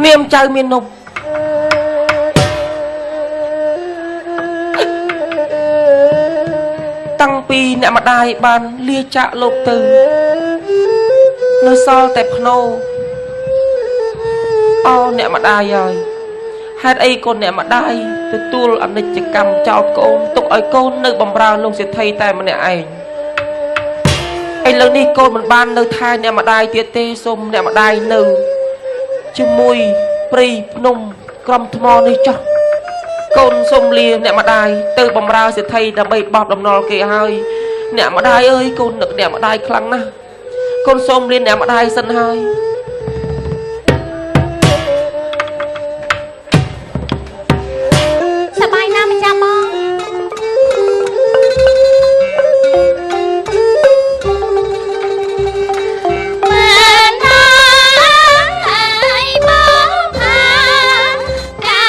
នាមចៅមាននប់តាំងពីអ្នកម្ដាយបានលាចាកលោកទៅនៅសល់តែភ្នោអោអ្នកម្ដាយហើយហេតុអីកូនអ្នកម្ដាយទទួលអនិច្ចកម្មចោលកូនទុកឲ្យកូននៅបំរើលោកសេដ្ឋីតែម្នាក់ឯងឥឡូវនេះកូនមិនបាននៅថែអ្នកម្ដាយទៀតទេសូមអ្នកម្ដាយនៅជាមួយព្រៃភ្នំក្រំថ្មនេះចុះកូនសូមលាអ្នកម្ដាយទៅបំរើសេដ្ឋីដើម្បីបោះដំណុលគេហើយអ្នកម្ដាយអើយកូននឹកអ្នកម្ដាយខ្លាំងណាស់កូនសូមលាអ្នកម្ដាយសិនហើយ សប្បាយណាស់ម្ចាស់បងមែនហើយបងថាកា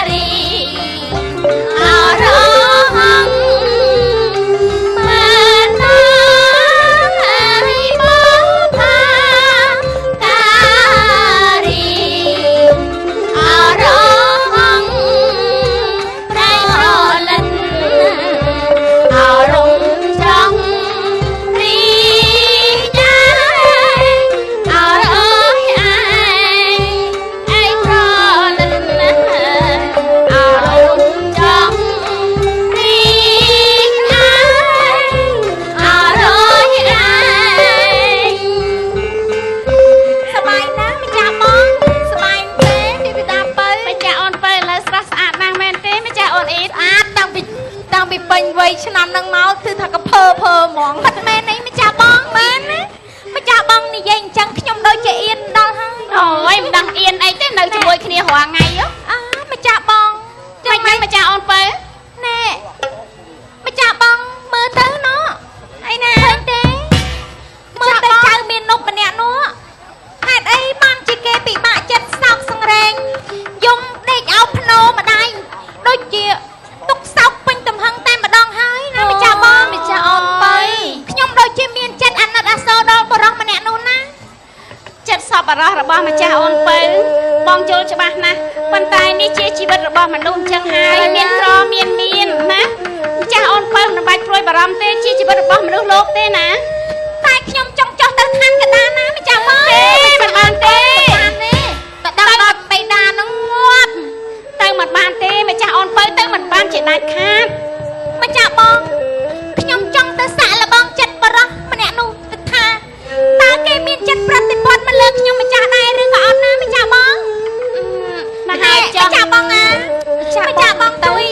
រីអរហងមែនហើយបងថាការីអរហងប្រៃប្រលិនអរងចង់រីចាអរអើយអែងឯងប្រលិនអរងចង់រីចាអរអើយអែង សប្បាយណាស់ម្ចាស់បងសប្បាយទេទេវតាពៅ ម្ចាស់អូនពៅឥឡូវស្រស់ស្អាតណាស់មែនទេម្ចាស់អូនអ៊ីត ស្អាតតាំងពីតាំងពីពេញវ័យឆ្នាំហ្នឹងមកគឺថាកភើភើហ្មងមិនមែនអីម្ចាស់បងមែនណាម្ចាស់បងនិយាយអញ្ចឹងខ្ញុំដូចជាអៀនដល់ហើយ អូយមិនដឹងអៀនអីទេនៅជាមួយគ្នារាល់ថ្ងៃហ៎ អើម្ចាស់បង មិនមែនម្ចាស់អូនពៅ ណែម្ចាស់បងមើលទៅណោះអីណាឃើញទេមើលទៅចៅមាននប់ម្នាក់នោះហេតុអីបានជាគេពិបាកចិត្តសោកសង្រេងយំដេកអោបភ្នោម្ដាយដូចជាទុកសោកពេញទំហឹងតែម្ដងហើយណាម្ចាស់បង ម្ចាស់អូនពៅ ខ្ញុំដូចជាមានចិត្តអាណិតអាសូរដល់បុរសម្នាក់នោះណា ចិត្តសប្បុរសរបស់ម្ចាស់អូនពៅបងយល់ច្បាស់ណាស់ប៉ុន្តែនេះជាជីវិតរបស់មនុស្សអញ្ចឹងហើយមានក្រមានមានណាម្ចាស់អូនពៅមិនបាច់ព្រួយបារម្ភទេជាជីវិតរបស់មនុស្សលោកទេណា តែខ្ញុំចង់ចោះទៅឋានកណ្ដាលណាម្ចាស់បង ទេមិនបានទេ បានទេតដល់ដល់បៃតានឹងងាប់ ទៅមិនបានទេម្ចាស់អូនពៅទៅមិនបានជាដាច់ខាតម្ ចាស់បងខ្ញុំចង់ទៅសាក់លបងចិត្តបរោះម្នាក់នោះទៅថាតើគេមានចិត្តប្រតិបត្តិមកលើខ្ញុំម្ចាស់ដែរឬក៏អត់ណាម្ចាស់បង ណាហើយចុះ ម្ចាស់បងអាម្ចាស់បងជួយ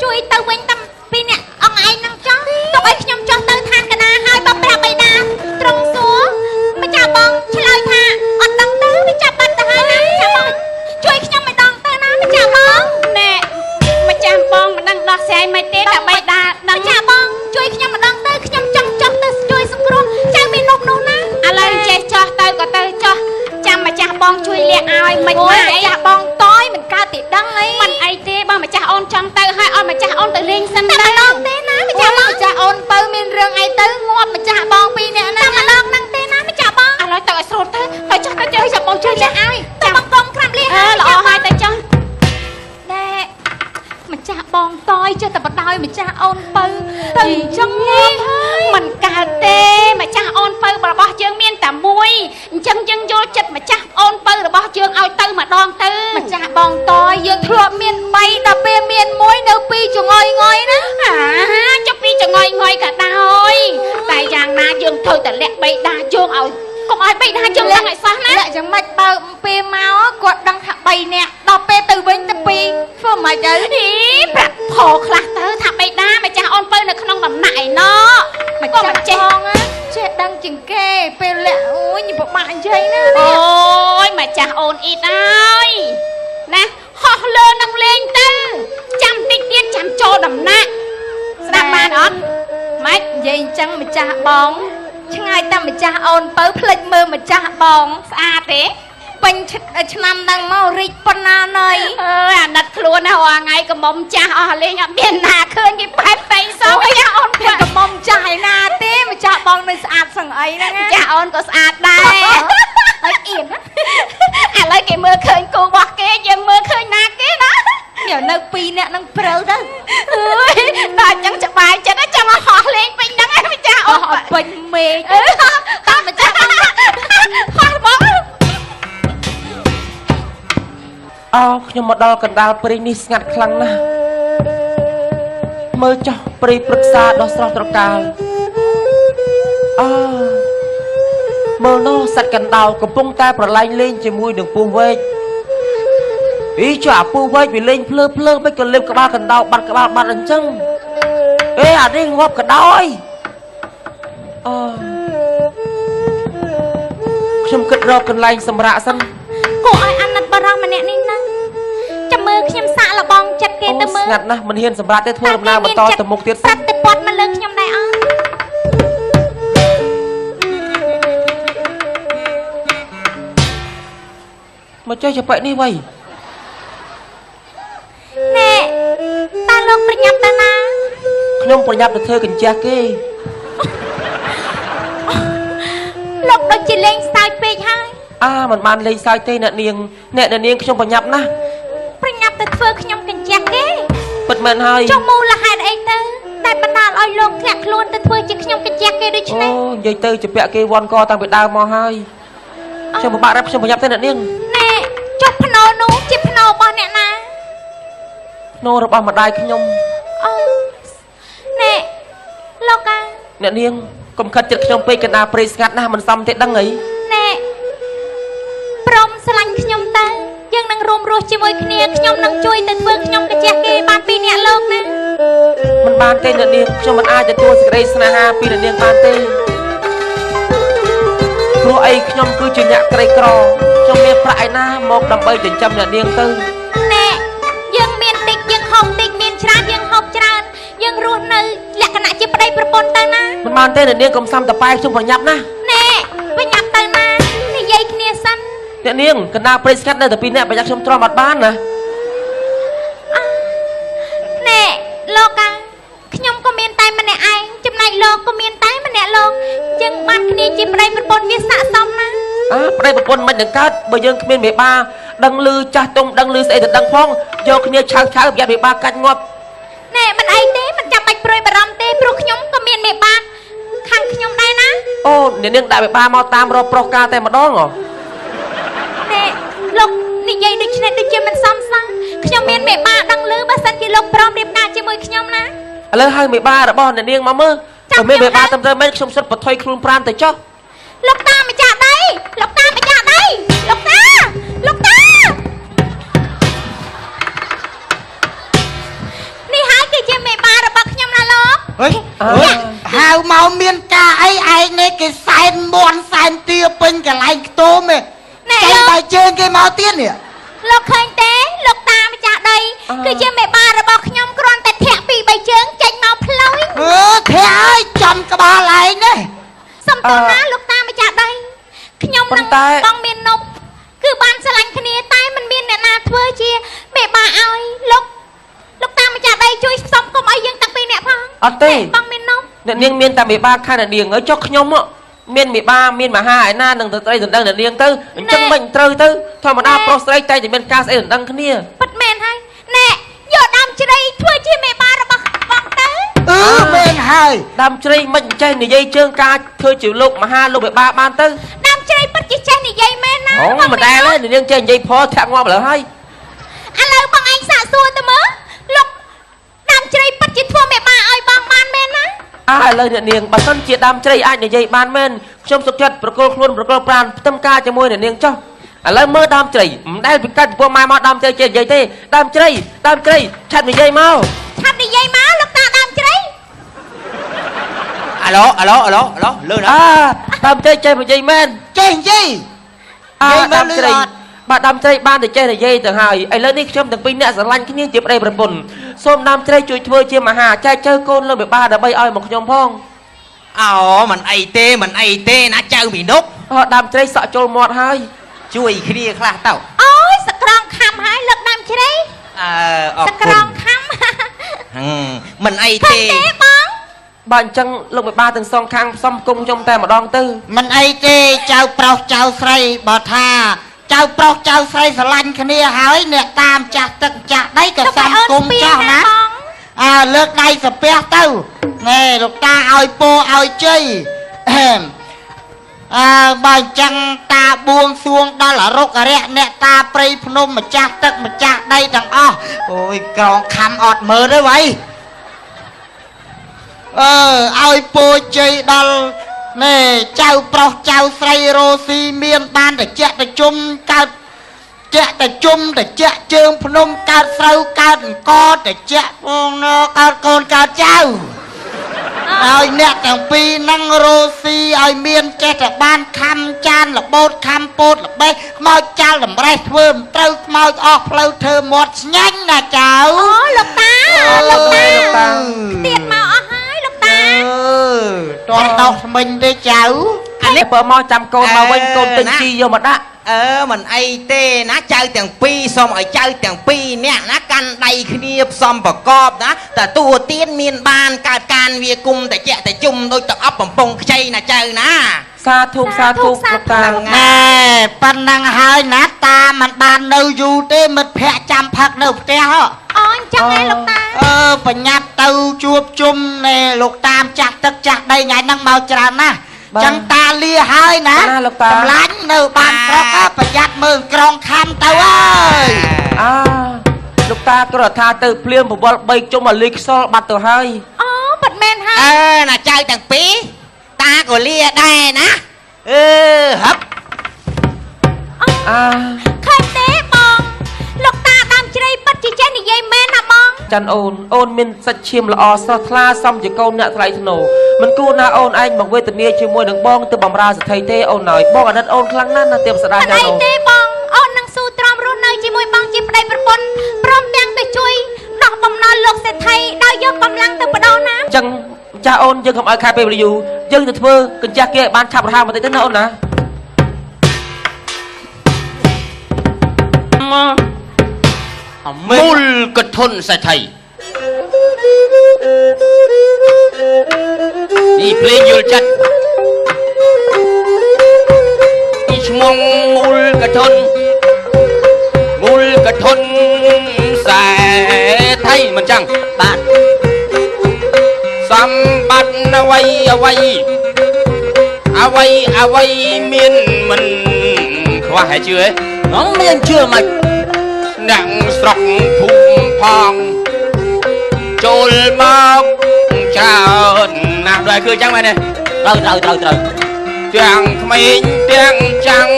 ជួយទៅវិញតាមពីអ្នកអង្គឯងនឹងចោះទុកឲ្យខ្ញុំចោះទៅឋានកណាហើយបើប្រាប់បៃតាត្រង់សួរម្ចាស់បងឆ្លើយថាអត់ដឹងទៅវាចាប់បាត់ទៅហើយណាម្ចាស់បងជួយខ្ញុំម្ដងទៅណាម្ចាស់បង ណែម្ចាស់បងមិនដឹងដោះស្រាយមិនទេតែបៃតាដឹង ម្ចាស់បងជួយខ្ញុំម្ដងទៅខ្ញុំចង់ចុះទៅជួយសង្គ្រោះចៅមាននប់នោះណា ឥឡូវចេះចោះទៅក៏ទៅចោះចាំម្ចាស់បងជួយលាក់ឲ្យមិន អូ ម៉ាអី យម្ចាស់បងតយមិនកើតទីដឹងអី មិនអីទេបើម្ចាស់អូនចង់ទៅហើយឲ្យម្ចាស់អូនទៅលេងសិន តែ ទៅ ម្ដងទេណាម្ចាស់បង ម្ចាស់អូនពៅមានរឿងអីទៅងាប់ម្ចាស់បងពីរនាក់ តែ ណា ម្ដងហ្នឹងទេណាម្ចាស់បង ឥឡូវទៅឲ្យស្រួលទៅទៅចោះទៅចោះចាំបងជួយលាក់ឲ្យ តែបងកុំក្រាបលា អើល្អហើយទៅចោះ ណែម្ចាស់បងតយចេះតែបដ ாய் ម្ចាស់អូនពៅទៅអញ្ចឹងងាប់ហើយ មិនកើតទេម្ចាស់អូនពៅរបស់យើងមានតែមួយអញ្ចឹងយើងយល់ចិត្តម្ចាស់អូនពៅរបស់យើងឲ្យទៅម្ដងទៅ ម្ចាស់បងតយយើងធ្លាប់មាន3ដល់ពេលមាន1នៅ2ចងយងយណា អាចុះពីចងយងយក៏ដោយតែយ៉ាងណាយើងត្រូវតែលាក់បៃតាយើងឲ្យកុំឲ្យបៃតាយើងដឹងឲ្យសោះណា លាក់យ៉ាងម៉េចបើពេលមកគាត់ដឹងថា3នាក់ដល់ពេលទៅវិញទៅ2ធ្វើម៉េចទៅ អីប្រាប់ផខ្លះទៅថាបៃតាម្ចាស់អូនពៅនៅក្នុងដំណាក់ឯណោ ម្ចាស់ ក៏មិនចេះ បងណាចេះដឹងជាងគេពេលលាក់អូយពិបាកនិយាយណា អូយម្ចាស់អូនអ៊ីតហើយណាហោះលើនឹងលេងទៅចាំតិចទៀតចាំចូលដំណាក់ស្ដាប់បានអត់ម៉េច និយាយអញ្ចឹងម្ចាស់បងឆ្ងាយតែម្ចាស់អូនពៅភ្លេចមើលម្ចាស់បង ស្អាតទេ ពេញឆ្នាំហ្នឹងមករីកប៉ុណ្ណាណី អើយអាណិតខ្លួនណារាល់ថ្ងៃកំមុំចាស់អស់លេងអត់មានណាឃើញគេបែបតៃសោះម្ចាស់អូន ពេល ពៅ កំមុំចាស់ឯណាទេម្ចាស់បង អីហ្នឹងណា ចាស់អូនក៏ស្អាតដែរ អើយអៀនណា ឥឡូវគេមើលឃើញគូរបស់គេយើងមើលឃើញណាគេណា ញ៉នៅពីរនាក់ហ្នឹងព្រិលទៅ អើយដល់អញ្ចឹងចបាយចិត្តចង់ឲ្យហោះលេងពេញហ្នឹងឯងម្ចាស់ អ អូន ស់ឲ្យពេញមេឃ អឺតាមម្ចាស់ហោះហ្មង អោខ្ញុំមកដល់កណ្ដាលព្រៃនេះស្ងាត់ខ្លាំងណាស់មើលចុះព្រៃព្រឹក្សាដ៏ស្រស់ត្រកាលអើមើលនោះសត្វកណ្ដោកំពុងតែប្រឡែងលេងជាមួយនឹងពស់វែកអីចុះអាពស់វែកវាលេងភ្លើភ្លើមិនក៏លេបក្បាលកណ្ដោបាត់ក្បាលបាត់អញ្ចឹងអេអានេះងាប់កណ្ដោអីអើខ្ញុំគិតរកកន្លែងសម្រាកសិន គួរឲ្យអាណិតបរោះម្នាក់នេះណាចាំមើលខ្ញុំសាក់លបងចិត្តគេទៅមើល ស្ងាត់ណាស់មិនហ៊ានសម្រាប់ទេធ្វើដំណើរបន្តទៅមុខទៀតសិ ប្រ ន តិពតមកលើខ្ញុំដែរអត់ មកចេះចប៉ិនេះវៃ ណែតើលោកប្រញាប់ទៅណា ខ្ញុំប្រញាប់ទៅធ្វើកញ្ជះគេ លោកដូចជាលេងសើចពេកហើយ អាមិនបានលេងសើចទេអ្នកនាងអ្នកនាងខ្ញុំប្រញាប់ណាស់ ប្រញាប់ទៅធ្វើខ្ញុំកញ្ជះគេ ពិតមែនហើយ ចុះមូលហេតុអីទៅដែលបណ្ដាលឲ្យលោកធ្លាក់ខ្លួនទៅធ្វើជាខ្ញុំកញ្ជះគេដូច្ អូ នេះ និយាយទៅចពាក់គេវ៉ាន់កតាំងពីដើមមកហើយខ្ញុំពិបាករ៉ាប់ខ្ញុំប្រញាប់ទេអ្នកនាង ណែចុះភ្នោនោះជាភ្នោរបស់អ្នកណា ភ្នោរបស់ម្ដាយខ្ញុំ អូណែលោកអា អ្នកនាងកុំខិតចិត្តខ្ញុំពេកកណ្ដាលព្រៃស្ងាត់ណាស់មិនសមទេដឹងអី ណែព្រមស្រឡាញ់ខ្ញុំទៅយើងនឹងរួមរស់ជាមួយគ្នាខ្ញុំនឹងជួយទៅធ្វើខ្ញុំកញ្ជះគេបានពីរអ្នកលោកណា មិនបានទេអ្នកនាងខ្ញុំមិនអាចទទួលសេចក្តីស្នេហាពីអ្នកនាងបានទេព្រោះអីខ្ញុំគឺជាអ្នកក្រីក្រខ្ញុំមានប្រាក់ឯណាមកដើម្បីចិញ្ចឹមអ្នកនាងទៅ ណែយើងមានតិចយើងហូបតិចមានច្រើនយើងហូបច្រើនយើងរស់នៅលក្ខណៈជាប្តីប្រពន្ធទៅណា មិនបានទេអ្នកនាងកុំសំតប៉ែខ្ញុំប្រញាប់ណាស់ ណែប្រញាប់ទៅណានិយាយគ្នាសិន អ្នកនាងកណ្ដាលព្រៃស្ងាត់នៅតែពីរនាក់ប្រញាប់ខ្ញុំទ្រាំអត់បានណា ណែលោកអាខ្ញុំក៏មានតែម្នាក់ឯងចំណែកលោកក៏មានតែម្នាក់លោកយើងបានគ្នាជាប្តីប្រពន្ធវាស័ក្តិសមណាស់ អើប្តីប្រពន្ធមិននឹងកើតបើយើងគ្មានមេបាដឹងលឺចាស់ទុំដឹងលឺស្អីទៅដឹងផងយកគ្នាឆៅឆៅប្រយ័ត្នមេបាកាច់ងាប់ ណែមិនអីទេមិនចាំបាច់ព្រួយបារម្ភទេព្រោះខ្ញុំក៏មានមេបាខាងខ្ញុំដែរណា អូអ្នកនាងដាក់មេបាមកតាមរកប្រុសការតែម្ដងហ៎ ណែលោកនិយាយដូចនេះដូចជាមិនសមសោះខ្ញុំមានមេបាដឹងលឺបើសិនជាលោកព្រមរៀបការជាមួយខ្ញុំណា ឥឡូវហៅមេបារបស់អ្នកនាងមកមើល ចាំ បើមានមេបា ខ្ញុំហៅ ត្រឹមត្រូវមែនខ្ញុំសុទ្ធបថុយខ្លួនប្រានទៅចុះ លោកតាម្ចាស់ដីលោកតាម្ចាស់ដីលោកតាលោកតានេះហើយគឺជាមេបារបស់ខ្ញុំណាលោក ហេហៅមកមានការអីឯងនេះគេសែនមន់សែនទាពេញកន្លែងខ្ទមឯង ណែលោក ចេញបាយជើងគេមកទៀតនេះ លោកឃើញទេលោកតាម្ចាស់ដីគឺជាមេបារបស់ខ្ញុំគ្រាន់តែធាក់ពីរបីជើងចេញមកផ្លុយ អឺធាក់ហើយចំក្បាលឯងនេះ សុំទោសណាលោកតាម្ចាស់ដីខ្ញុំនឹងបងមាននប់គឺបានស្រឡាញ់គ្នាតែមិនមានអ្នកណាធ្វើជាមេបាឲ្យលោកលោកតាម្ចាស់ដីជួយផ្សំកុំឲ្យយើងតាំងពីរអ្នកផង អត់ទេ បងមាននប់ អ្នកនាងមានតែមេបាខាងអ្នកនាងហើយចុះខ្ញុំហ៎មានមេបាមានមហាឯណានឹងទៅស្រីដណ្ដឹងអ្នកនាងទៅអញ្ចឹងមិនត្រូវទៅធម្មតាប្រុសស្រីតែតែមានការស្អីដណ្ដឹងគ្នា ពិតមែនហើយណែយកដើមជ្រៃធ្វើជាមេបារបស់បងទៅ អឺមែនហើយ ដើមជ្រៃមិនចេះនិយាយជើងការធ្វើជាលោកមហាលោកបេបាបានទៅ ដើមជ្រៃពិតជាចេះនិយាយមែនណា អូ បង មិនដែលទេនាងចេះនិយាយផលធាក់ងាប់ឥឡូវហើយ ឥឡូវបងឯងសាកសួរទៅមើលលោកដើមជ្រៃពិតជាធ្វើមេបាឲ្យបងបានមែនណា អើឥឡូវអ្នកនាងបើសិនជាដើមជ្រៃអាចនិយាយបានមែនខ្ញុំសុខចិត្តប្រគល់ខ្លួនប្រគល់ប្រានផ្ទឹមការជាមួយអ្នកនាងចុះឥឡូវមើលដើមជ្រៃមិនដែលពីកាត់ចំពោះម៉ែមកដើមជ្រៃចេះនិយាយទេដើមជ្រៃដើមជ្រៃឆាត់និយាយមក ឆាប់និយាយមកលោកតាដើមជ្រៃ អាឡូអាឡូអាឡូអាឡូលឺណា អើដើមជ្រៃចេះនិយាយមែន ចេះនិយាយ អើ និយាយមើ ដើមជ្រៃ លលឺអត់ បាទដើមជ្រៃបានតែចេះនិយាយទៅហើយឥឡូវនេះខ្ញុំទាំងពីរអ្នកស្រឡាញ់គ្នាជាប្តីប្រពន្ធសូមដើមជ្រៃជួយធ្វើជាមហាចែកចៅកូនលោកបេបាដើម្បីឲ្យមកខ្ញុំផង អូមិនអីទេមិនអីទេណាចៅមីនុក អើដើមជ្រៃសក់ចូលមាត់ហើយ ជួយគ្នាខ្លះទៅ អូយសក្រងខំហើយលោកដើមជ្រៃ អើអរ សក្រ គុណ ងខំ ហឹមមិនអី ឃើ ទេ ញទេបង បើអញ្ចឹងលោកមេបាទាំងសងខាងផ្សំគុំខ្ញុំតែម្ដងទៅ មិនអីទេចៅប្រុសចៅស្រីបើថាចៅប្រុសចៅស្រីស្រឡាញ់គ្នាហើយអ្នកតាមចាស់ទឹកចាស់ដីក៏សំគុំចោះណាអើលើកដៃសាពះទៅណែលោកតាឲ្យពោឲ្យជ័យអើបើអញ្ចឹងតាបួងសួងដល់អរុក្ខរៈអ្នកតាព្រៃភ្នំម្ចាស់ទឹកម្ចាស់ដីទាំងអស់អូយក្រងខំអត់មើលទេវ៉ៃអឺឲ្យពោជ័យដល់ណែចៅប្រុសចៅស្រីរោស៊ីមានបានតិចតិជុំកើតជៈតិជុំតិចជើងភ្នំកើតស្រូវកើតអង្គតិចបងកើតកូនកើតចៅឲ្យអ្នកទាំងពីរនឹងរោស៊ីឲ្យមានចេះតែបានខំចានរបូតខំពោតល្បេះខ្មោចចាល់តម្រេះធ្វើមិនត្រូវខ្មោចអស់ផ្លូវធ្វើមាត់ស្ញាញ់ណាចៅអូលោកតាលោកតាទៀតមកអស់ហើយលោកតា តោះដោះថ្មិញទេចៅ អានេះបើមកចាំកូនមកវិញកូនទិញជីយកមកដាក់ អឺមិនអីទេណាចៅទាំងពីរសូមឲ្យចៅទាំងពីរអ្នកណាកាន់ដៃគ្នាផ្សំប្រកបណាតទួទៀនមានបានកើតការវាគុំតិចតិជុំដូចទឹកអប់បំពង់ខ្ចីណាចៅណាសាធុសាធុលោកតា ណែប៉ុណ្ណឹងហើយណាតាមិនបាននៅយូរទេមិត្តភ័ក្ដិចាំផឹកនៅផ្ទះហ៎ អូអញ្ចឹងឯងលោកតា អឺបញ្ញាប់ទៅជួបជុំណែលោកតាមចាស់ទឹកចាស់ដីថ្ងៃហ្នឹងមកច្រើនណាស់ចឹងតាលាហើយណាសម្លាញ់នៅបានស្រុកប្រយ័ត្នមើលក្រងខំទៅហើយ អើលោកតាគ្រាន់ថាទៅភ្លាមប្រវល់3ជុំឲ្យលីខ្សលបាត់ទៅហើយ អូពិតមែនហើយ អឺណាចៅទាំងពីរតាក៏លាដែរណាអឺហឹប អើ ឃើញទេបងលោកតាដើមជ្រៃពិតជាចេះនិយាយមែនណាបង ចាន់អូនអូនមានសាច់ឈាមល្អស្រស់ថ្លាសមជាកូនអ្នកថ្លៃថ្នូរមិនគួរណាអូនឯងមកវេទនាជាមួយនឹងបងទៅបំរើសថីទេអូនហើយបងអាណិតអូនខ្លាំងណាស់ណាទៀបស្ដាយចាន់អូន ទេបងអូននឹងស៊ូទ្រាំរស់នៅជាមួយបងជាប្តីប្រពន្ធព្រមទាំងទៅជួយដោះបំណុលលោកសេដ្ឋីដោយយកកម្លាំងទៅបដោណា ចឹងចាស់អូនយើងកុំឲ្យខាតពេលវេលាយូរយើងទៅធ្វើកញ្ចាស់គេឲ្យបានឆាប់រហ័សបន្តិចទៅណាអូនណា មូលកធុនសេដ្ឋីនេះភ្លេងយល់ចិត្តនេះឈ្មោះមូលកធុនមូលកធុនសេដ្ឋីមិនចឹងបាទសម្បត្តិអ្វីអ្វីអ្វីអ្វីមានមិនខ្វះហើយជឿទេ ងមានជឿមិន អ្នកស្រុកភូមិផងចូលមកច្រើនណាស់ដូចគឺចឹងមែនទេ ត្រូវត្រូវត្រូវត្រូវ ទាំងក្មេងទាំងចាំង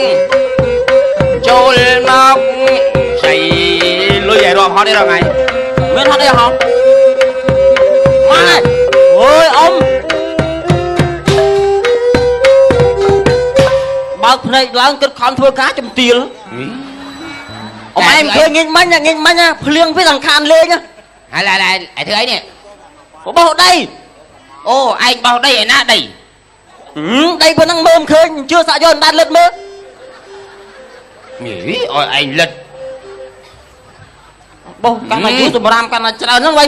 ចូលមកចៃលុយឲ្យរាប់ហត់ទេរងថ្ងៃ មានហត់អីហត់ម៉ែអូយអ៊ំបើកភ្នែកឡើងគិតខំធ្វើការជំទាលអ៊ំឯងឃើញងាញមិញងាញមិញភ្លៀងវាសង្ខានលេង ហើយឡាឡាឯធ្វើអីនេះ បោះដី អូឯងបោះដីឯណាដី ដីប៉ុណ្ណឹងមើលមិនឃើញជឿសាក់យកមិនបានលិតមើល នេះឲ្យឯងលិត បោះកាន់តែយូរសម្រាមកាន់តែច្រើនហ្នឹងវ៉ៃ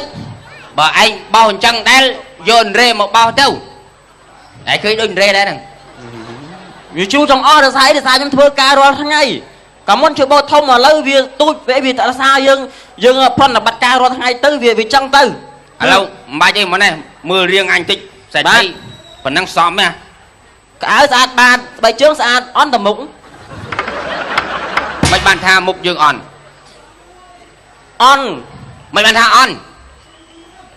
បើឯងបោះអញ្ចឹងដែលយករេមកបោះទៅឯងឃើញដូចរេដែរហ្នឹង វាជូរចង់អស់រសាយរសាយខ្ញុំធ្វើការរាល់ថ្ងៃកាលមុនជួយបោះធំឥឡូវវាទូចវាវាតរសាយើងយើងប្រណិបត្តិការរាល់ថ្ងៃទៅវាវាចឹងទៅ ឥឡូវមិនបាច់ទេមុននេះមើលរៀងអញតិចសេដ្ឋីប៉ុណ្ណឹងសមណា ក្អៅស្អាតបានស្បែកជើងស្អាតអន់តែមុខ មិនបានថាមុខយើងអន់ អន់ មិនបានថាអន់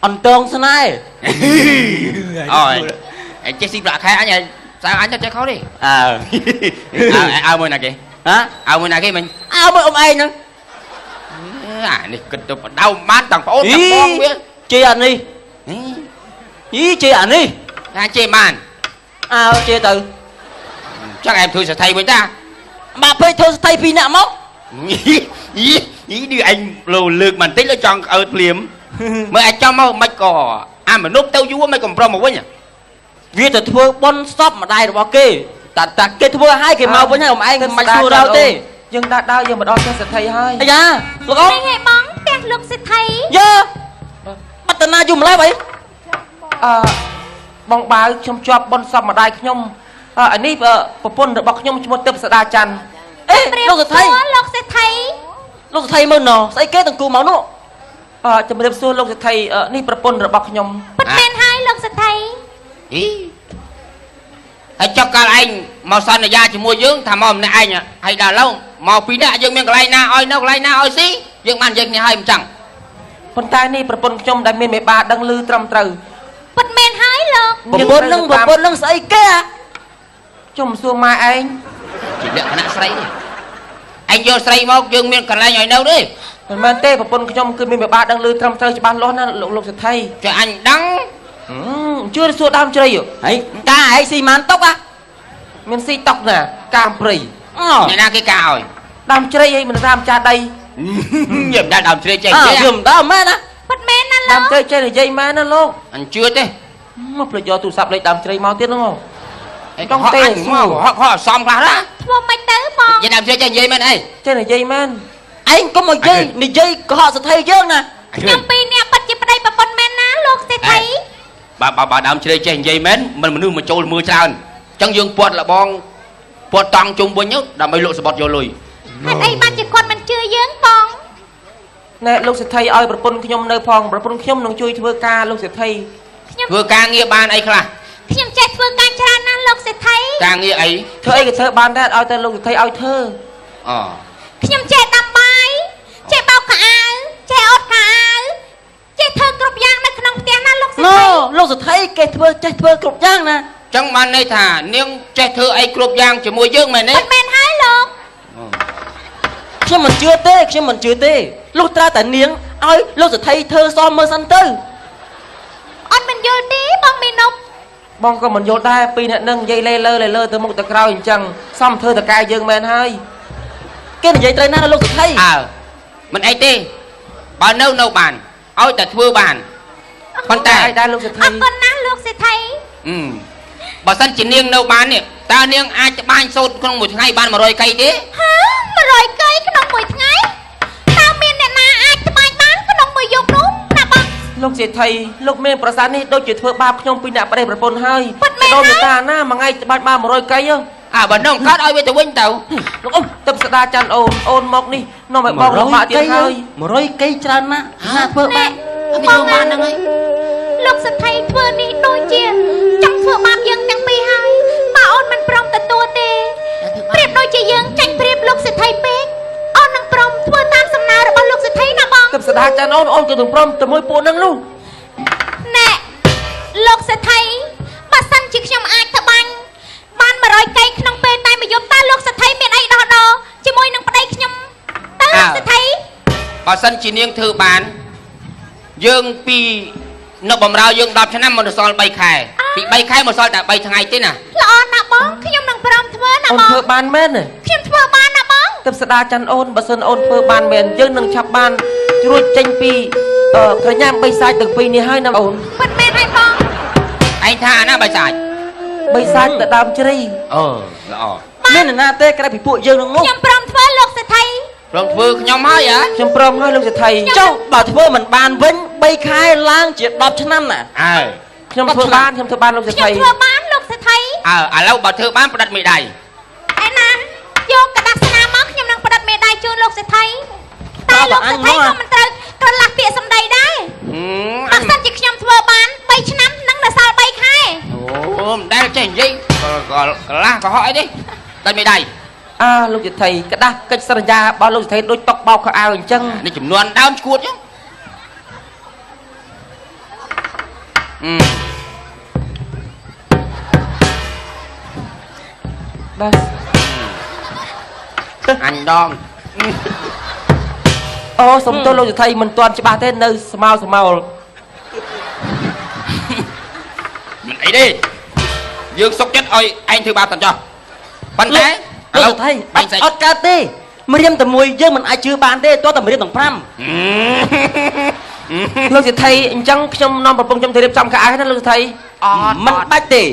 អន់តងស្នេហ៍ អូយឯងចេះស៊ីប្រាក់ខែអញឯងសៅអញទៅចេះខុសទេ អើ អើមួយណាគេ ហ៎ អើមួយណាគេមិញ អើមួយអ៊ំឯងហ្នឹង អានេះគិតទៅបដៅបានទាំងប្អូនទាំងបងវា ជេរអានេះយីជេរអានេះ ថាជេរបាន អើជេរទៅ ចឹងឯងធ្វើសេដ្ឋីវិញតា បាក់ពេកធ្វើសេដ្ឋីពីរនាក់មក យីយីឌឺឯងលោលើកបន្តិចលើចង់អើតភ្លាមមើលឯងចង់មកមិនក៏អាមនុស្សទៅយូរមិនកំប្រមមកវិញ វាទៅធ្វើបុណ្យសពម្ដាយរបស់គេតាតាគេធ្វើឲ្យគេមកវិញហើយអ៊ំឯងមិនសួររោទេ យើងដាក់ដើរយើងមកដល់ផ្ទះសេដ្ឋីហើយ អាយ៉ាលោកអ៊ំ នេះឯងបងផ្ទះលោកសេដ្ឋី យើបាត់តាណាយូរម្ល៉េះអី អឺ បងបាវខ្ញុំជាប់បនសពម្ដាយខ្ញុំអានេះប្រពន្ធរបស់ខ្ញុំឈ្មោះទិព្វសដាច័ន្ទ អេលោកសេដ្ឋី លោកសេដ្ឋី លោកសេដ្ឋីមើលណស្អីគេទាំងគូមកនោះ ជំរាបសួរលោកសេដ្ឋីនេះប្រពន្ធរបស់ខ្ញុំ ពិតមែនហើយលោកសេដ្ឋី អីហើយចុះកាលឯងមកសន្យាជាមួយយើងថាមកម្នាក់ឯងហើយដល់ឡូវមកពីរនាក់យើងមានកន្លែងណាឲ្យនៅកន្លែងណាឲ្យស៊ីយើងបាននិយាយគ្នាហើយមិនចឹង ប៉ុន្តែនេះប្រពន្ធខ្ញុំដែលមានមេបាដឹងឮត្រឹមត្រូវ ពិតមែនហើយលោក ប្រពន្ធនឹងប្រពន្ធនឹងស្អីគេអា ខ្ញុំសួរម៉ែឯង ជាលក្ខណៈស្រីទេឯងយកស្រីមកយើងមានកន្លែងឲ្យនៅទេ មិនមែនទេប្រពន្ធខ្ញុំគឺមានមេបាដឹងឮត្រឹមត្រូវច្បាស់លាស់ណាលោកលោកសេដ្ឋី ចុះអញដឹង ជឿសួរដើមជ្រៃ ហើយកាឯងស៊ីម៉ានតុកអា មានស៊ីតុកណាកាមព្រៃ អូ អ្នកណាគេកាឲ្យ ដើមជ្រៃអីមិនតាមចាដី យើងមិនដែលដើមជ្រៃចេះ អើ និយាយ វាមិនដល់មែនណា ពិតមែនណាលោក ដើមជ្រៃចេះនិយាយមែនណាលោក អញជឿទេ មកភ្លេចយកទូរស័ព្ទលេខដើមជ្រៃមកទៀតហ្នឹង ឯងហក់អញមកហក់ហក់សំខ្លះណា ធ្វើមិនទៅបង និយាយដើមជ្រៃចេះនិយាយមែនអី ចេះនិយាយមែន ឯងកុំមកនិយាយនិយាយកុហកសេដ្ឋីយើងណា ខ្ញុំពីរនាក់ពិតជាប្តីប្រពន្ធមែនណាលោកសេដ្ឋី បើបើបើដើមជ្រៃចេះនិយាយមែនមិនមនុស្សមកចូលមើលច្រើនអញ្ចឹងយើងពាត់លបងពាត់តង់ជុំវិញដើម្បីលក់សបុតយកលុយ ហេតុអីបានជាគាត់មិនជឿយើងបង ណែលោកសេដ្ឋីឲ្យប្រពន្ធខ្ញុំនៅផងប្រពន្ធខ្ញុំនឹងជួយធ្វើការលោកសេដ្ឋី ខ្ញុំ ធ្វើការងារបានអីខ្លះ ខ្ញុំចេះធ្វើការច្រើនណាស់លោកសេដ្ឋី ការងារអី ធ្វើអីក៏ធ្វើបានដែរឲ្យតែលោកសេដ្ឋីឲ្យធ្វើ អូ ខ្ញុំចេះដាំបាយចេះបោកខោអាវចេះអត់ខោអាវចេះធ្វើគ្រប់យ៉ាងនៅក្នុងផ្ទះណាលោកសេ ណូ ដ្ឋី លោកសេដ្ឋីគេធ្វើចេះធ្វើគ្រប់យ៉ាងណា ចឹងបានន័យថានាងចេះធ្វើអីគ្រប់យ៉ាងជាមួយយើងមែនទេ ពិតមែនហើយលោក ខ្ញុំមិនជឿទេខ្ញុំមិនជឿទេលុះត្រាតែនាងឲ្យលោកសេដ្ឋីធ្វើសមមើលសិនទៅ អត់មិនយល់ទេបងមីនុប បងក៏មិនយល់ដែរពីអ្នកនឹងនិយាយលេលើលេលើទៅមុខទៅក្រោយអញ្ចឹងសំធ្វើតកែយើងមែនហើយ គេនិយាយត្រូវណាស់លោកសេដ្ឋី អើមិនអីទេបើនៅនៅបានឲ្យតែធ្វើបានប៉ុន្តែ ឯដែរលោកសេដ្ឋី អរគុណណាស់លោកសេដ្ឋី បើសិនជានាងនៅបាននេះតើនាងអាចត្បាញសូត្រក្នុងមួយថ្ងៃបាន100កៃទេ ហា100កៃក្នុងមួយថ្ងៃតើមានអ្នកណាអាចត្បាញបានក្នុងមួយយប់នោះណាបង លោកសេដ្ឋីលោកមានប្រសាសន៍នេះដូចជាធ្វើបាបខ្ញុំពីអ្នកប្តីប្រពន្ធហើយ ពិតមែន ដូន ហើយ តាណាមួយថ្ងៃត្បាញបាន100កៃហ៎ អើបើនងកើតឲ្យវាទៅវិញទៅ លោកអ៊ំទឹកស្ដាច័ន្ទអូនអូនមកនេះនាំឲ្យបងលំបាកទៀតហើយ 100កៃច្រើនណាស់ណាធ្វើបាន បងបានហ្នឹងហើយលោកសេដ្ឋីធ្វើនេះដូចជាចង់ធ្វើបាបយើងទាំងពីរហើយបើអូនមិនព្រមទទួលទេប្រៀបដូចជាយើងចាញ់ប្រៀបលោកសេដ្ឋីពេកអូននឹងព្រមធ្វើតាមសំណើរបស់លោកសេដ្ឋីណាបង ទឹកស្ដាច័ន្ទអូនអូនក៏នឹងព្រមទៅមួយពួកនឹងនោះ ណែលោកសេដ្ឋីបើសិនជាខ្ញុំអាចត្បាញបាន100កៃក្នុងពេលតែមួយយប់តើលោកសេដ្ឋីមានអីដោះដូរជាមួយនឹងប្តីខ្ញុំតើលោកសេដ្ឋី បើសិនជានាងធ្វើបានយើងពីនៅបំរើយើង10ឆ្នាំមកសល់3ខែពី3ខែមកសល់តែ3ថ្ងៃទេណា ល្អណាស់បងខ្ញុំនឹងព្រមធ្វើណាបង អូនធ្វើបានមែនទេ ខ្ញុំធ្វើបានណាបង ទឹកស្ដាច័ន្ទអូនបើសិនអូនធ្វើបានមែនយើងនឹងឆាប់បានជ្រួចចេញពីក្រញាំបិសាចទាំងពីរនេះហើយណាអូន ពិតមែនហើយបង ឯងថាអាណាបិសាច បិសាចទៅដើមជ្រៃ អូល្អ មានអ្នកណាទេក្រៅពីពួកយើងនឹងនោះ ខ្ញុំព្រមធ្វើលោកសេដ្ឋី ព្រមធ្វើខ្ញុំហើយហ៎ ខ្ញុំព្រមហើយលោកសេដ្ឋី ចុះបើធ្វើមិនបានវិញ3ខែឡើងជា10ឆ្នាំណា អើ ខ្ញុំធ្វើបានខ្ញុំធ្វើបានលោកសេ ខ្ញុំ ដ្ឋី ធ្វើបានលោកសេដ្ឋី អើឥឡូវបើធ្វើបានផ្ដិតមេដៃ ឯណាយកกระดาษស្នាមមកខ្ញុំនឹងផ្ដិតមេដៃជូនលោកសេដ្ឋីតែលោកសេដ្ឋីក៏មិនត្រូវក្រឡាស់ពាក្យសម្ដីដែរបើសិនជាខ្ញុំធ្វើបាន3ឆ្នាំនឹងនៅសល់3ខែ អូមិនដែលចេះនិយាយកន្លះកុហកអីទេដិតមេដៃ អើលោកសេដ្ឋីក្តាស់កិច្ចសន្យារបស់លោកសេដ្ឋីដូចតុកបោកខោអាវអញ្ចឹង នេះចំនួនដើមឈួតចឹង បាទ អញដង អូសុំទោសលោកសេដ្ឋីមិនទាន់ច្បាស់ទេនៅស្មៅស្មោល មិនអីទេយើងសុកចិត្តឲ្យឯងធ្វើបាបតាន់ចោះប៉ុន្តែ លោកសេដ្ឋី បាញ់សាច់ អត់កើតទេម្រាមតែមួយយើងមិនអាចជឿបានទេទាល់តែម្រាមទាំង5 លោកសេដ្ឋីអញ្ចឹងខ្ញុំនាំប្រពន្ធខ្ញុំទៅរៀបចំខោអាវណាលោកសេដ្ឋី អត់ មិនបាច់ទេ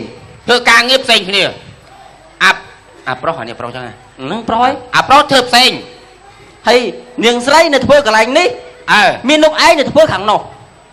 ធ្វើការងារផ្សេងគ្នាអាអាប្រុសអានេះប្រុសចឹង ហ្នឹងប្រុសហើយ អាប្រុសធ្វើផ្សេង ហើយនាងស្រីនៅធ្វើកន្លែងនេះ អើ មានលោកឯងនៅធ្វើខាងនោះ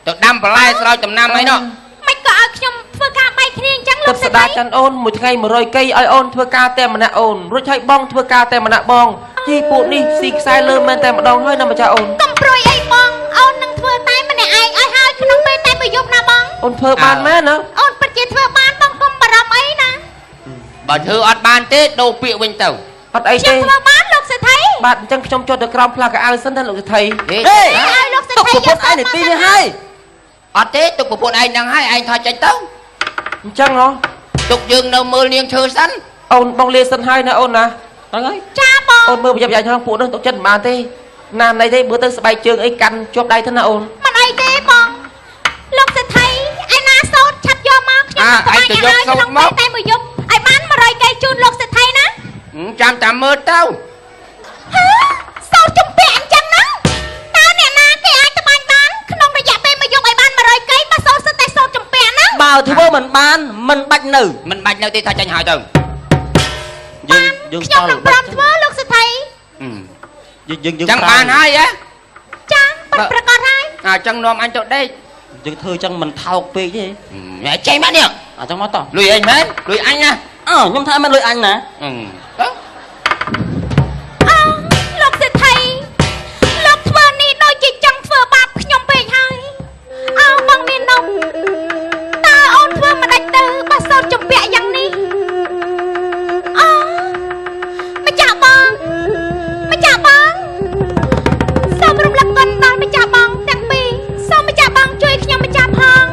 ទៅដាំបន្លែស្រោចដំណាំអីនោះ មិនក៏ឲ្យខ្ញុំ ធ្វើការបែកគ្នាអញ្ចឹង ទឹក លោកសេដ្ឋី ស្ដាច័ន្ទអូនមួយថ្ងៃ100កីឲ្យអូនធ្វើការតែម្នាក់អូនរួចហើយបងធ្វើការតែម្នាក់បងទីពួកនេះស៊ីខ្សែលើមែនតែម្ដងហើយណាម្ចាស់អូនក ុំព្រួយអីបងអូននឹងធ្វើតែម្នាក់ឯងឲ្យហើយក្នុងពេលតែមួយយប់ណាបង អូនធ្វើបានមែនណា អូនពិតជាធ្វើបានបងកុំបារម្ភអីណា បើធ្វើអត់បានទេដូរពាក្យវិញទៅ អត់អី ខ្ញុំ ទេ ធ្វើបានលោកសេដ្ឋី បាទអញ្ចឹងខ្ញុំចុះទៅក្រោមផ្លាកៅអៅសិនទៅលោកសេដ្ឋី ហេ ហេ ឲ្យលោកសេ ទុក ដ្ឋី ប្រពន្ធឯងនៅទីនេះហើយ អត់ទេទុកប្រពន្ធឯងហ្នឹងហើយឯងថយចេញទៅ អញ្ចឹងហ៎ ទុកយើងនៅមើលនាងឈើសិន អូនបងលាសិនហើយណាអូនណា ហ្នឹងហើយ ចាបង អូនមើលប្រយ័ត្នប្រយែងក្នុងពួកនោះទុកចិត្តមិនបានទេណាណីទេមើលទៅស្បែកជើងអីកាន់ជាប់ដៃទៅណាអូន មិនអីទេបងលោកសេដ្ឋីឯណាសូត្រឆាប់យកមកខ្ញុំ អើ នឹង ឯងទៅយកសូត្រ ក្នុង មក ពេលតែមួយយប់ឲ្យបាន100កីជូនលោកសេដ្ឋីណា ចាំតាមមើលទៅ ហឺសូត្រជំពាក់អញ្ចឹងណាតើអ្នកណាគេអាចត្បាញបានក្នុងរយៈពេលមួយយប់ឲ្យបាន100កីបើសូត្រសិតតែសូត្រជំពាក់ហ្នឹង បើធ្វើមិនបានមិនបាច់នៅ មិនបាច់នៅទេថយចេញហើយទៅ យើងយើង ខ្ញុំនឹងព្រមធ្វើលោកសេដ្ឋី យើងយើងយើង ចឹងបានហើយហ៎ ចាពិតប្រកបហើយ អញ្ចឹងនាំអញទៅដេក យើងធ្វើចឹងមិនថោកពេកទេ ចេញមកនេះ អញ្ចឹងមកតោះ លុយឯងមែនលុយអញណា អើខ្ញុំថាមិនលុយអញណា ទៅ អើលោកសេដ្ឋីលោកធ្វើនេះដូចជាចង់ធ្វើបាបខ្ញុំពេកហើយអើបងមាននំតើអូនធ្វើមិនដាច់ទៅបើសូត្រជំពាក់យ៉ាងនេះអើម្ចាស់បងម្ចាស់បងសូមរំលឹកគុណដល់ម្ចាស់បងទាំងពីរសូមម្ចាស់បងជួយខ្ញុំម្ចាស់ផង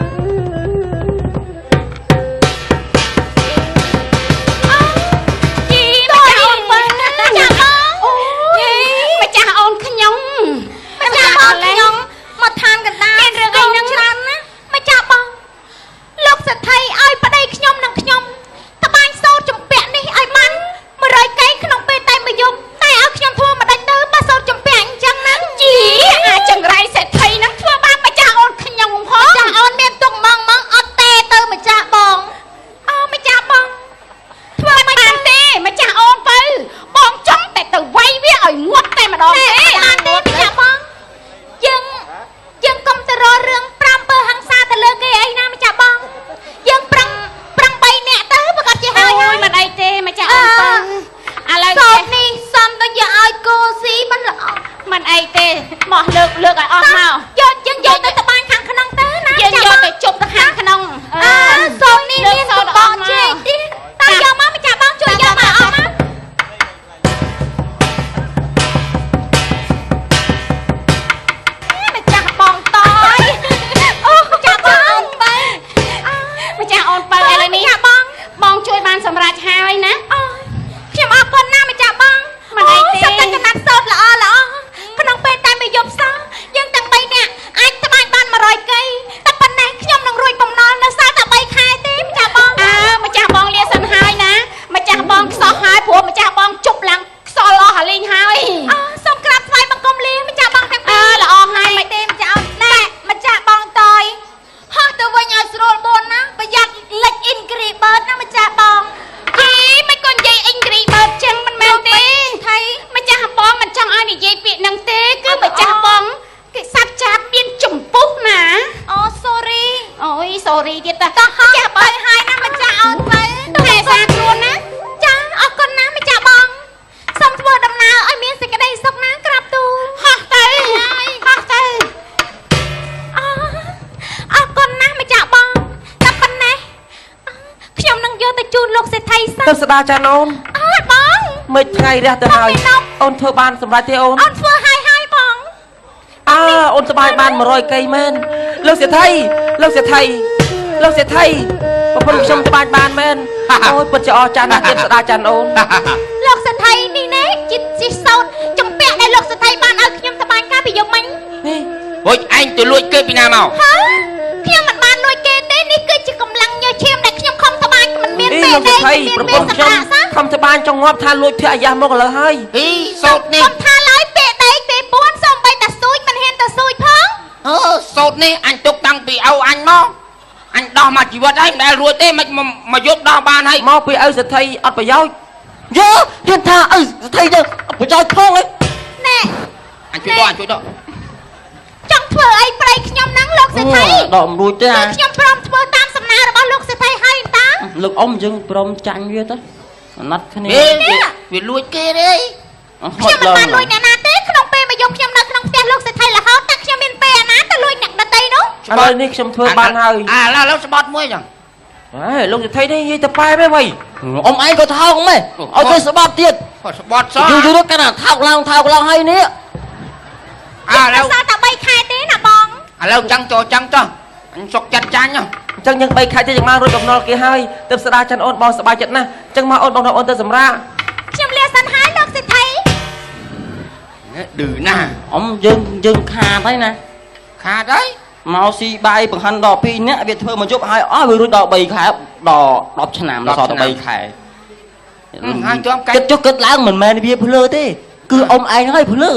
ជីម្ចាស់អូនពៅ ម្ចាស់បង អូយម្ចាស់អូនខ្ញុំ ម្ចាស់បងខ្ញុំមកឋានកណ្ដាល មានរឿងអីហ្នឹង ច្រើនណាស់ម្ចាស់បងលោកសេដ្ឋីឲ្យប្តីខ្ញុំនិងខ្ញុំត្បាញសូត្រជំពាក់នេះឲ្យបាន100កែងក្នុងពេលតែមួយយប់តែឲ្យខ្ញុំធ្វើមិនដាច់ទៅបើសូត្រជំពាក់អញ្ចឹងណា ជីអាចង្រៃសេដ្ឋីហ្នឹងធ្វើបាបម្ចាស់អូនខ្ញុំផង ចាស់អូនមានទុកម៉ងម៉ងអត់ទេទៅម្ចាស់បងអោម្ចាស់បង ធ្វើមិនបានទេម្ចាស់អូនពៅបងចង់តែទៅវាយវាឲ្យងាប់តែម្ដង ទេ ទេ បានទេម្ចាស់បងយើងយើងកុំទៅរករឿងប្រាំពើហង្សាទៅលើគេអីណាម្ចាស់បងយើងប្រឹងប្រឹង3នាក់ទៅប្រកាសជាហើយ អូយមិនអីទេម្ចាស់អូនពៅឥឡូវ សូត្រនេះសំដូចយកឲ្យគោស៊ីមិនល្អ មិនអីទេមកលើកលើកឲ្យអស់មក យកយើងយកទៅត្បាញខាងក្នុងទៅណា យើងយកទៅជប់ទៅខាងក្នុង អើសូត្រនេះមានកំបកចេកទៀតតើយកមកម្ចាស់បងជួយយកមកអស់មក ម្ចាស់បងតយ អូម្ចាស់បងទៅ ម្ចាស់អូនពៅឥឡូវនេះ ម្ចាស់បង បងជួយបានសម្រេចហើយណា អូខ្ញុំអរគុណណាស់ម្ចាស់បង មិនអីទេ សុទ្ធតែកណាត់សូត្រល្អល្អក្នុងពេលតែមួយយប់សោះយើងទាំង3នាក់អាចត្បាញបាន100កីតែប៉ុណ្ណេះខ្ញុំនឹងរួចបំណុលនៅសល់តែ3ខែទេម្ចាស់បង អើម្ចាស់បងលាសិនហើយណាម្ចាស់បងខ្សោះហើយព្រោះម្ចាស់បងជប់ឡើងខ្សល់អស់អាលីងហើយ អូសូមក្រាបថ្វាយបង្គំលាម្ចាស់បងទាំង អើ ពីរ ល្អហើយ មិនទេម្ចាស់អូនណែម្ចាស់បងតយហោះទៅវិញឲ្យស្រួលបួនណាប្រយ័ត្នលិច Angry Bird ណាម្ចាស់បង យីមិនក៏និយាយ Angry Bird ចឹងមិនមែនទេ ថៃ ម្ចាស់បងមិនចង់ឲ្យនិយាយពាក្យហ្នឹងទេគឺម្ចាស់បងគេសត្វចាបមានចម្ពុះណា អូ sorry អូយ sorry ទៀតតា តោះហោះ ម្ចាស់បង ទៅហើយណាម្ចាស់អូនទៅ ថែសារខ្លួនណា ចាអរគុណណាស់ម្ចាស់បងសូមធ្វើដំណើរឲ្យមានសេចក្តីសុខណាក្រាបទូល ហោះទៅហោះទៅ អអរគុណណាស់ម្ចាស់បងតែប៉ុណ្ណេះខ្ញុំនឹងយកទៅជូនលោកសេដ្ឋីសិន ទៅស្ដាចានអូន អត់បង មិនថ្ងៃរះទៅហើយអូនធ្វើបានសម្រេចទេអូន អូនធ្វើហើយហើយបង អើអូនសប្បាយបាន100កីមែនលោកសេដ្ឋីលោកសេដ្ឋីលោកសេដ្ឋីប្រពន្ធខ្ញុំត្បាញបានមែនអូយពិតជាអស្ចារ្យណាស់ទៀតស្ដាចានអូន លោកសេដ្ឋីនេះណែជាជាសោតចំពាក់ដែលលោកសេដ្ឋីបានឲ្យខ្ញុំត្បាញកាលពីយប់មិញ នេះ ហួចឯងទៅលួចគេពីណាមក ហ៎ខ្ញុំមិនបានលួចគេទេនេះគឺជាកម្លាំងញើសឈាមដែលខ្ញុំខំត្បាញមិនមាន នេះ ពេល លោកសេដ្ឋី ដេកមិន ប្រ មាន ពន្ធខ្ញុំ ពេលសម្រាកសោះ ខំត្បាញចង់ងាប់ថាលួចភរិយាមកឥឡូវហើយ ហីសូត្រនេះ កុំថាឡើយពេលដេកពេលពួនសូម្បីតែសួចមិនហ៊ានទៅសួចផង អឺសូត្រនេះអញទុកតាំងពីឪអញមកអញដោះមកជីវិតហើយមិនដែលរួចទេមិនមកយប់ដោះបានហើយ មកពីឪសេដ្ឋីអត់ប្រយោជន៍ យើហ៊ានថាឪស្ថិយើងប្រយោជន៍ផងឯង ណែ អញជួយដកអញជួយដក ចង់ធ្វើ ធ្វើអីប្តីខ្ញុំហ្នឹងលោកសេដ្ឋី ដកមិនរួចទេ គឺ អា ខ្ញុំព្រមធ្វើតាមសំណើរបស់លោកសេដ្ឋីហើយតា លោកអ៊ំយើងព្រមចាញ់វាទៅអាណត់គ្នា ហេវាលួចគេទេ ខ្ញុំមិនបានលួចអ្នកណាទេក្នុងពេលមកយកខ្ញុំនៅក្នុងផ្ទះលោកសេដ្ឋីរហូតតែខ្ញុំមានពេលអាណាទៅលួចអ្នកដទៃនោះ ឥឡូវនេះខ្ញុំធ្វើបានហើយ អាឥឡូវស្បត់មួយចឹង ហេលោកសេដ្ឋីនេះនិយាយទៅប៉ែមែនវ៉ៃ អ៊ំឯងក៏ថោកម៉េះឲ្យគេស្បត់ទៀត គាត់ស្បត់សោះ យូរយូរកាន់តែថោកឡើងថោកឡើងហើយនេះ អាឥឡូវ សល់តែ3ខែទេណាបង ឥឡូវចឹងចូលចឹងចុះអញសុកចិត្តចាញ់ហ៎ អញ្ចឹងយើង3ខែទៀតយើងបានរួចបំណុលគេហើយទើបស្ដារច័ន្ទអូនបងសប្បាយចិត្តណាស់អញ្ចឹងមកអូនបងអូនទៅសម្រាក ខ្ញុំលាសិនហើយលោកសេដ្ឋី ឌឺណាស់ អ៊ំយើងយើងខាតហើយណា ខាតហើយ មកស៊ីបាយបង្ហិនដល់2នាក់វាធ្វើមកជប់ហើយអស់វារួចដល់3ខែដល់10ឆ្នាំដល់សល់តែ3ខែ ហើយជាប់កា គិតចុះគិតឡើងមិនមែនវាភ្លើទេគឺអ៊ំឯងហើយភ្លើ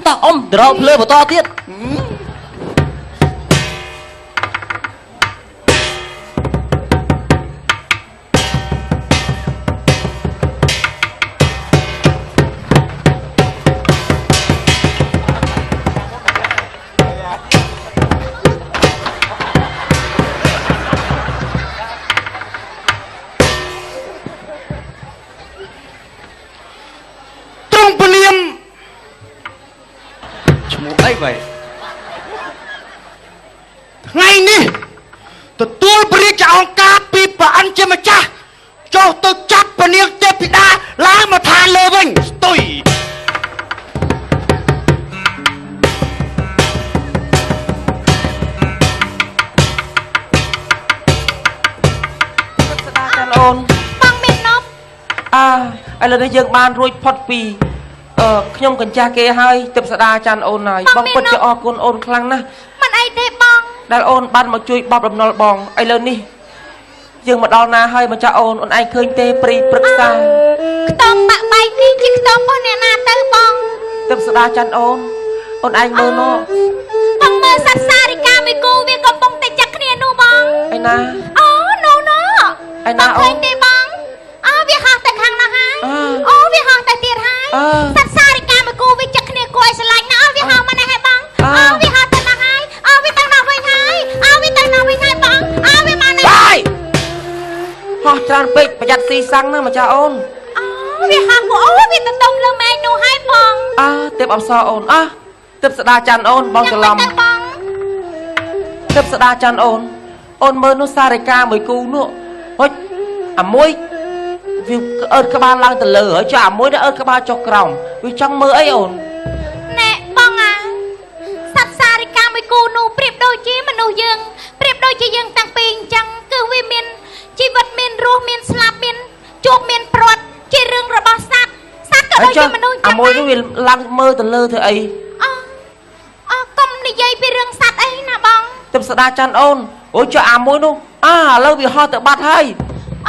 តោះអ៊ំទៅរកភ្លើបន្តទៀត ទ្រង់ពលាម ឈ្មោះអីបើ ថ្ងៃនេះទទួលព្រះរាជអង្គការពីព្រះអិនជាម្ចាស់ចុះទៅចាប់ពនាងទេពធីតាឡើងមកឋានលើវិញស្ទុយ ស្ដារច័ន្ទអូន បងមាននប់ អាឥឡូវនេះយើងបានរួចផុតពីអឺខ្ញុំកញ្ចាស់គេហើយទើបស្ដារច័ន្ទអូនហើយបងពិតជាអរគុណអូនខ្លាំងណាស់ មិនអីទេបង ដែលអូនបានមកជួយបបបំណុលបងឥឡូវនេះយើងមកដល់ណាហើយម្ចាស់អូនអូនឯងឃើញទេព្រីព្រឹក្សា ខ្ទមបាក់បែកនេះជាខ្ទមរបស់អ្នកណាទៅបង ទើបស្ដារច័ន្ទអូនអូនឯងមើលនោះ បងមើលសត្វសារិកាមួយគូវាកំពុងតែចាក់គ្នានោះបង ឯណា អូនោះនោះ ឯណា បងឃើញទេបងអូវាហោះទៅខាងនោះហើយអូវាហោះទៅទៀតហើយសត្វសារិកាមួយគូវាចាក់គ្នាគួរឲ្យស្រឡាញ់ណាស់អូវាហោះមកនេះហើយបងអូវាហោះទៅនោះហើយអូវាទៅនោះវិញហើយអូវាទៅនោះវិញហើយបងអូវាមកនេះ បាយហោះច្រើនពេកប្រយ័ត្នស៊ីសាំងណាម្ចាស់អូន អូវាហោះអូវាទៅតុំលើម៉ែនោះហើយបង អើទេពអប្សរអូនអើទើបស្ដារច័ន្ទអូនបងច្រឡំ ទៅបង ទើបស្ដារច័ន្ទអូនអូនមើលនោះសារិកាមួយគូនោះហុចអាមួយវាអើតក្បាលឡើងទៅលើហើយចុះអាមួយនេះអើតក្បាលចុះក្រោមវាចង់មើលអីអូន ណែបងអាសត្វសារិកាមួយគូនោះប្រៀបដូចជាមនុស្សយើងប្រៀបដូចជាយើងតាំងពីអញ្ចឹងគឺវាមានជីវិតមានរស់មានស្លាប់មានជួបមានព្រាត់ជារឿងរបស់សត្វសត្វក៏ដូចជាមនុស្សអញ្ចឹ អា ង មួយនោះវាឡើងមើលទៅលើធ្វើអី អូអូកុំនិយាយពីរឿងសត្វអីណាបង ទើបស្ដារច័ន្ទអូនអូចុះអាមួយនោះអាឥឡូវវាហោះទៅបាត់ហើយ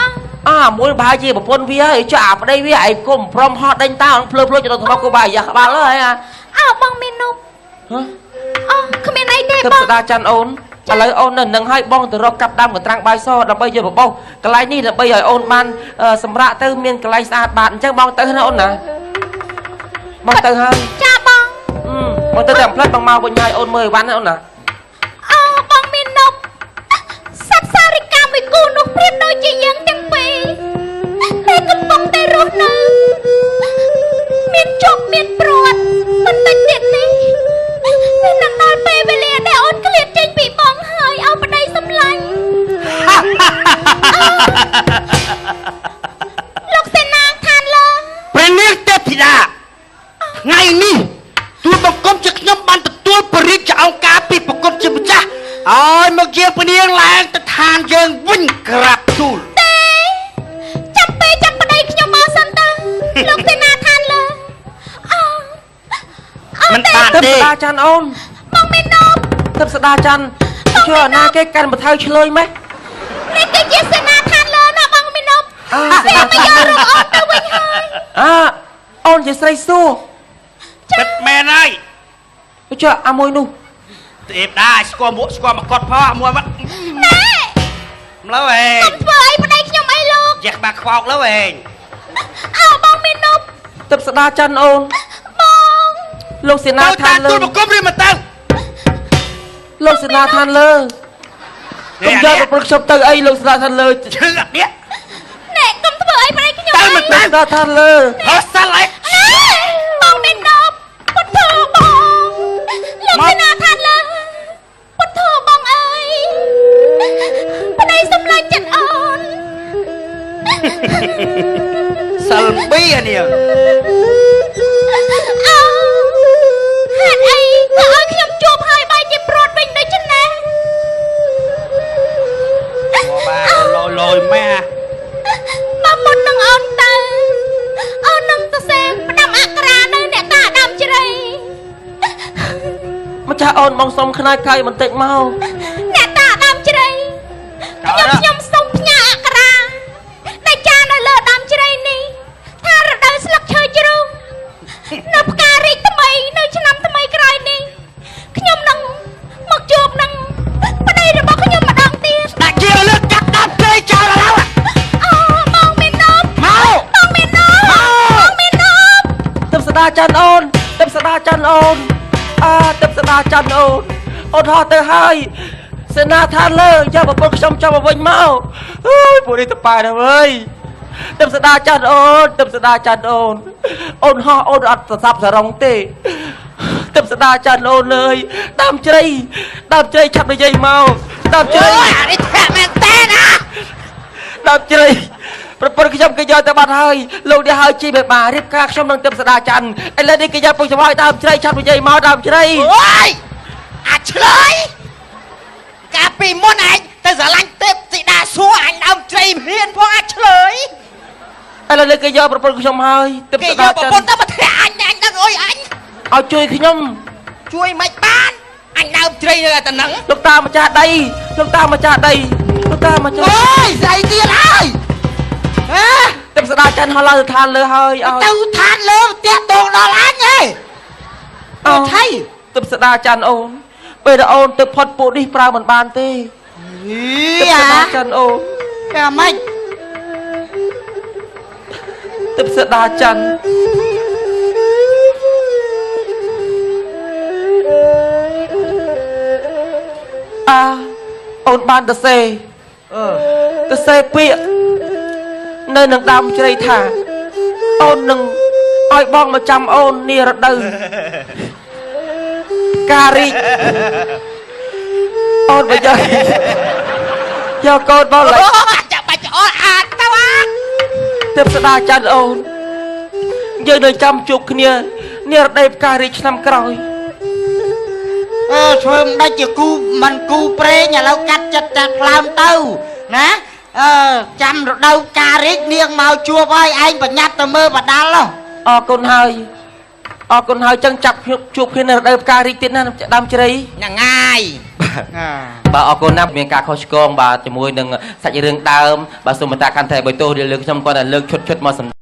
អូ អាមួយប្រហែលជាប្រពន្ធវាហើយចុះអាប្តីវាឯងគុំព្រមហោះដេញតើភ្លើភ្លើចទៅថ្មគូបាយយ៉ាក្បាលហើយអា អោបងមាននោះ ហ៎ អូគ្មានអីទេបង ទើបស្ដារច័ន្ទអូនឥឡូវអូននៅនឹងហើយបងទៅរកកាប់ដើមកន្ត្រាំងបាយសដើម្បីយកបបោសកន្លែងនេះដើម្បីឲ្យអូនបានសម្រាកទៅមានកន្លែងស្អាតបាតអញ្ចឹងបងទៅណាអូនណាបងទៅហើយ ចាបង បងទៅតែផ្លែបងមកវិញហើយអូនមើលអីវ៉ាន់ណាអូនណា អូបងមាននប់សត្វសារិកាមួយគូនោះប្រៀបដូចជាយើងទាំងពីរតែកំពុងតែរស់នៅមានជោគមានព្រាត់បន្តិចទៀតនេះវានឹងដល់ពេលវេលាដែលអូនឃ្លាតចេញពីបងហើយឲ្យប្តីសម្លាញ់លោកសេនាឋានលើ ព្រះនាងទេពធីតាថ្ងៃនេះទូលបង្គំជាខ្ញុំបានទទួលព្រះរាជអង្គការពីប្រគុណជាម្ចាស់ឲ្យមកយាងព្រះនាងឡើងទៅឋានយើងវិញក្រាបទូល ទេចាំពេលចាំប្តីខ្ញុំមកសិនទៅលោកសេនាឋានលើអូអូ មិន ទេ បានទេ ទើបស្ដារច័ន្ទអូន បងមាននប់ ទើបស្ដារច័ន្ទជួយអាណាគេកាន់បថៅឆ្លើយម៉េះ នេះគឺជាសេនាឋានលើណាបងមាននប់ អើ វាមកយករូបអូនទៅវិញហើយ អើអូនជាស្រីសួរ ពិតមែនហើយ ចុះអាមួយនោះ ទេពតាស្គាល់មួកស្គាល់មកកត់ផងមួយមក ណែ ម្ល៉េះហេ កុំធ្វើអីប្តីខ្ញុំអីលោក យ៉ាក់បាក់ខ្វោកលើហេ អោបងមាននប់ ទើបស្ដារច័ន្ទអូន បង លោកសេនា ទៅ ឋានលើ តាមទូលបង្គំឬមិនទៅ លោកសេនាឋានលើកុំយកប្រពន្ធខ្ញុំទៅអីលោកសេនាឋានលើ ឈឺអត់នេះ ណែកុំធ្វើអីប្តីខ្ញុំ ទៅមិនទៅ សេនាឋានលើ ហ៎សិលអី ណែបងមេនប់ពុទ្ធោបងលោកសេនាឋានលើពុទ្ធោបងអើយប្តីសំឡាញ់ចិត្តអូន សិលពីអានេះ អោហេតុអីក៏ឲ្យខ្ញុំជួបហើយបែរជាព្រាត់វិញដូច្នេះ បាទលយលយម៉ែ បើមុននឹងអូនទៅអូននឹងសរសេរផ្ដាំអក្សរានៅអ្នកតាដើមជ្រៃ ម្ចាស់អូនបងសុំខ្នាយកាយបន្តិចមក អ្នកតាដើមជ្រៃខ្ញុំសូមផ្ញើអក្សរាដែលចានៅលើដើមជ្រៃនេះថារដូវស្លឹកឈើជ្រុះនៅផ្ការីកថ្មីនៅឆ្នាំថ្មីក្រោយនេះខ្ញុំនឹងមកជួបនឹងប្តីរបស់ខ្ញុំម្ដងទៀត ដាក់ជាលើកកាត់ដើមជ្រៃចោលឥឡូវ អូបងមាននប់ មក បងមាននប់បងមាននប់ ទឹកស្ដាចាន់អូនទឹកស្ដាចាន់អូនអើទឹកស្ដាចាន់អូនអូនហោះទៅហើយសេនាឋានលើយកប្រពន្ធខ្ញុំចង់មកវិញមកអើយពួកនេះតប៉ែណាស់វើយទឹកស្ដាចាន់អូនទឹកស្ដាចាន់អូនអូនហោះអូនអត់សសាប់សរងទេទឹកស្ដាចាន់អូនអើយដើមជ្រៃដើមជ្រៃឆាប់និយាយមកដើមជ្រៃ អូយអានេះធាក់មែនតើណា ដើមជ្រៃប្រពន្ធខ្ញុំគេយកទៅបាត់ហើយលោកនេះហើយជីបេបារៀបការខ្ញុំនឹងទឹកស្ដាចាន់ឥឡូវនេះគេយកពុកស្វាយដើមជ្រៃឆាប់និយាយមកដើមជ្រៃ អូយអាឆ្លើយកាលពីមុនឯងទៅស្រឡាញ់ទេពធីតាសួរអញដើមជ្រៃហ៊ានផងអាឆ្លើយ ឥឡូវនេះគេយកប្រពន្ធខ្ញុំហើយទឹក គេ ស្ដាចាន់ យកប្រពន្ធទៅមកធាក់អញអញដឹងអុយអញ ឲ្យជួយខ្ញុំ ជួយមិនបានអញដើមជ្រៃនៅតែនឹង លោកតាម្ចាស់ដីលោកតាម្ចាស់ដីលោកតាម្ចាស់ អូយស្អីទៀតហើយហ៎ ទឹកស្ដាចាន់ហោះឡើងទៅឋានលើហើយឲ្យ ទៅឋានលើផ្ទះតងដល់អញហី អូ ថៃ ទឹកស្ដាចាន់អូនពេលដែលអូនទៅផុតពួកនេះប្រើមិនបានទេ អី ទឹកស្ដា អា ចាន់អូន យ៉ាម៉េច ទឹកស្ដាចាន់អាអូនបានទៅសេទៅសេពាក្យនៅនឹងដើមជ្រៃថាអូននឹងឲ្យបងមកចាំអូននារដូវការរីកអូនបើយកយកកូនបងឡើយ អូចាំបាច់អូនអាទៅអា ទើបស្ដាចាន់អូនយើងនៅចាំជួបគ្នានារដូវផ្ការីកឆ្នាំក្រោយ អឺធ្វើមិនដាច់ជាគូមិនគូប្រេងឥឡូវកាត់ចិត្តតែខ្លោមទៅណាអឺចាំរដូវការរីកនាងមកជួបហើយឯងប្រញាប់ទៅមើលបដាល់ហ៎ អរគុណហើយអរគុណហើយចឹងចាប់ខ្ញុំជួបគ្នានៅរដូវផ្ការីកទៀតណាដើមជ្រៃ ហ្នឹងហើយ បាទអរគុណណាស់មានការខុសឆ្គងបាទជាមួយនឹងសាច់រឿងដើមបាទសូមបន្តកាន់តែបៃតោះលើខ្ញុំគាត់តែលើកឈុតឈុតមកសម្